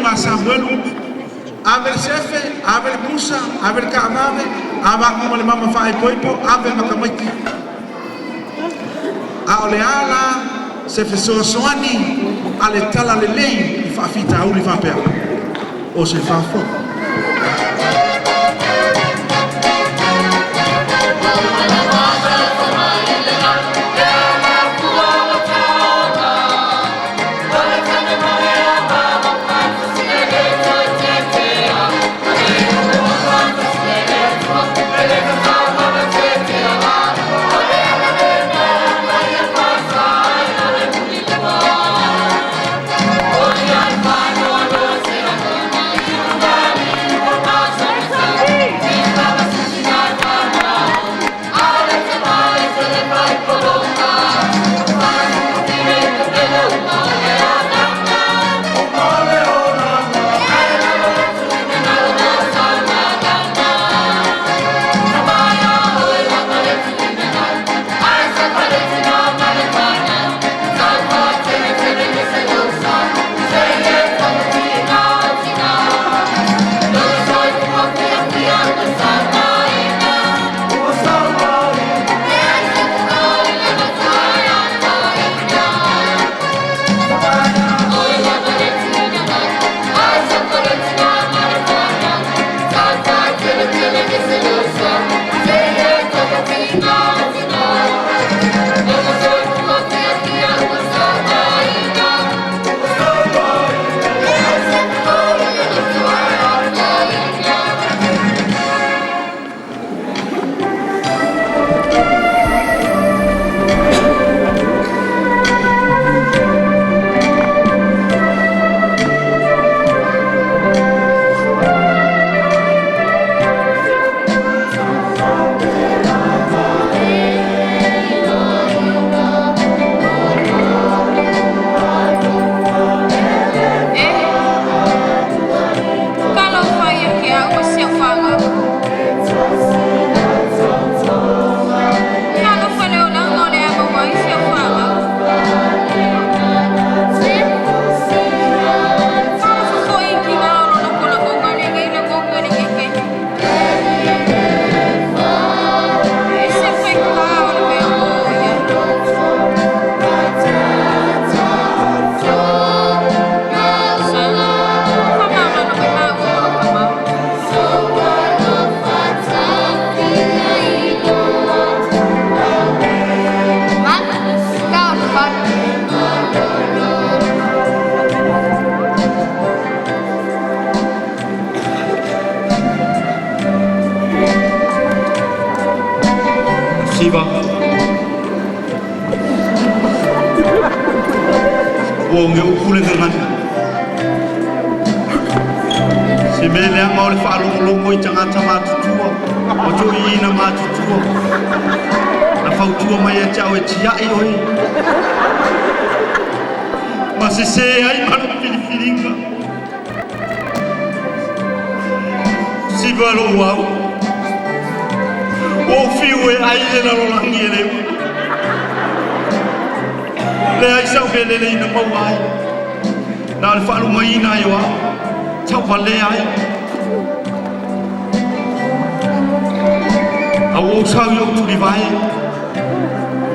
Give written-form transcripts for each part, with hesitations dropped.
ma Samuelu. Ave le sefe, ave le pusa, ave le taavave, ave aku ma le mama faaipoipo, ave ma tamaiti. A o le a la se fesoasoani a le talalelei i faafitauli faapea? O se faafofoga. E talofa ia te au e si au fanau. Talofa le olaga o le a maua ai si au fanau. Talofa foi i tina o lo latou lagona lenei lagona i le keke. E ese faigā o le mea ua oo i ai. Faamagalo mai maua ma lou tama. That was fun. Siva ua oge upu le gagana se mea leaga o le faalogologo i tagata matutua ma toeaiina matutua na fautua mai ia te au e tiai oe ma sesē ai ma lou filifiliga. Siva lou au ua ou fiu e ai le lalolagi e le umi leai sau mea lelei na maua ai na o le faalumaina ai o au tauvalea ai a ua ou sau i ou tulivae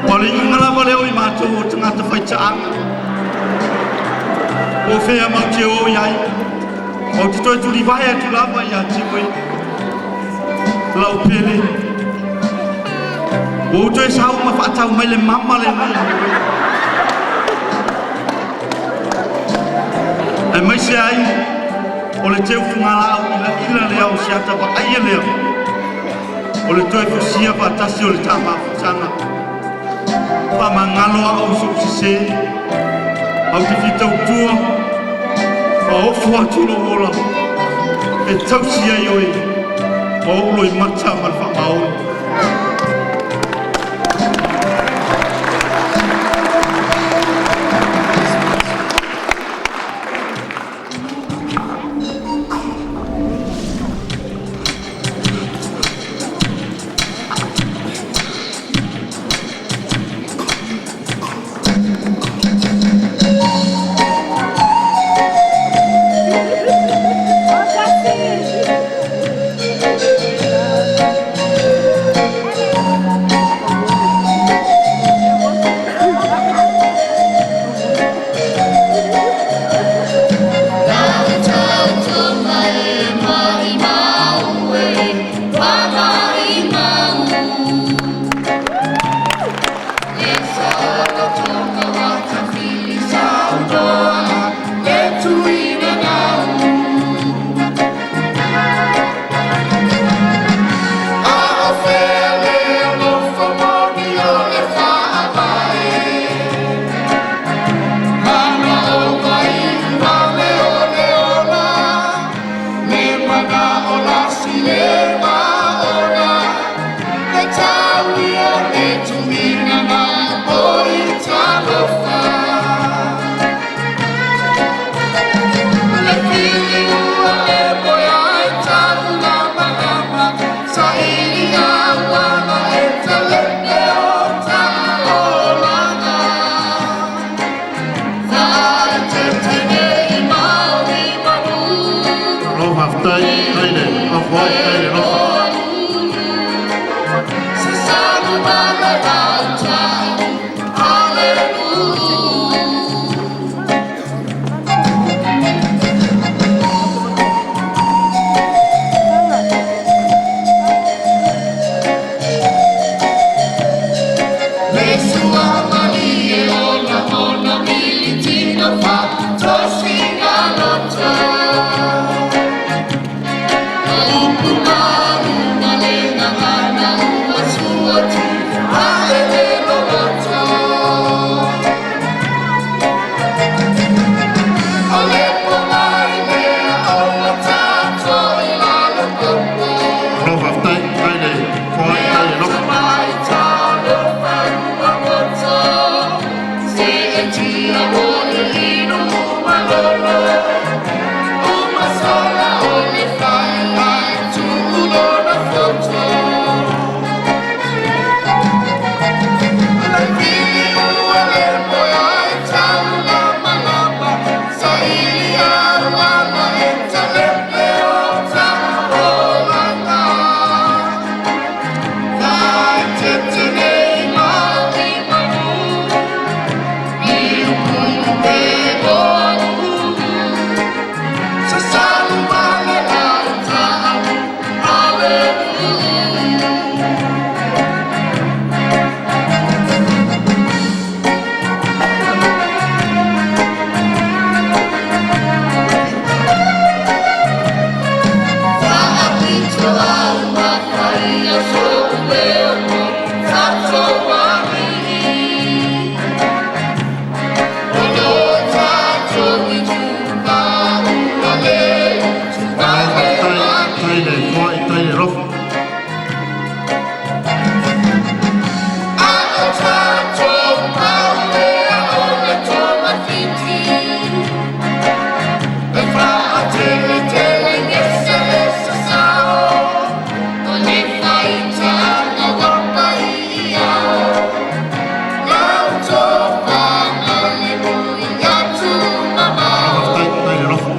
ma o le iuga lava lea o i matou o tagata faitaaga po o fea matou te o i ai ou te toe tulivae atu lava ia te oe lau pele ua ou toe sau ma faatau mai le mama lenei aemaise ai o le teufugalau ilaila lea o se ata vaaia lea o le toe fusia faatasi o le tamafutaga faamagalo au i sou sesē au te fitautua ma ofo atu lou ola e tausi ai oe ma ou loimata ma le faamaoni. faafetai le afoai, tai le alofa. Malo faafetai, tai le foai, tai le alofa. Malo faafetai, tai le foai, tai le alofa. Malo faafetai, tai le alofa.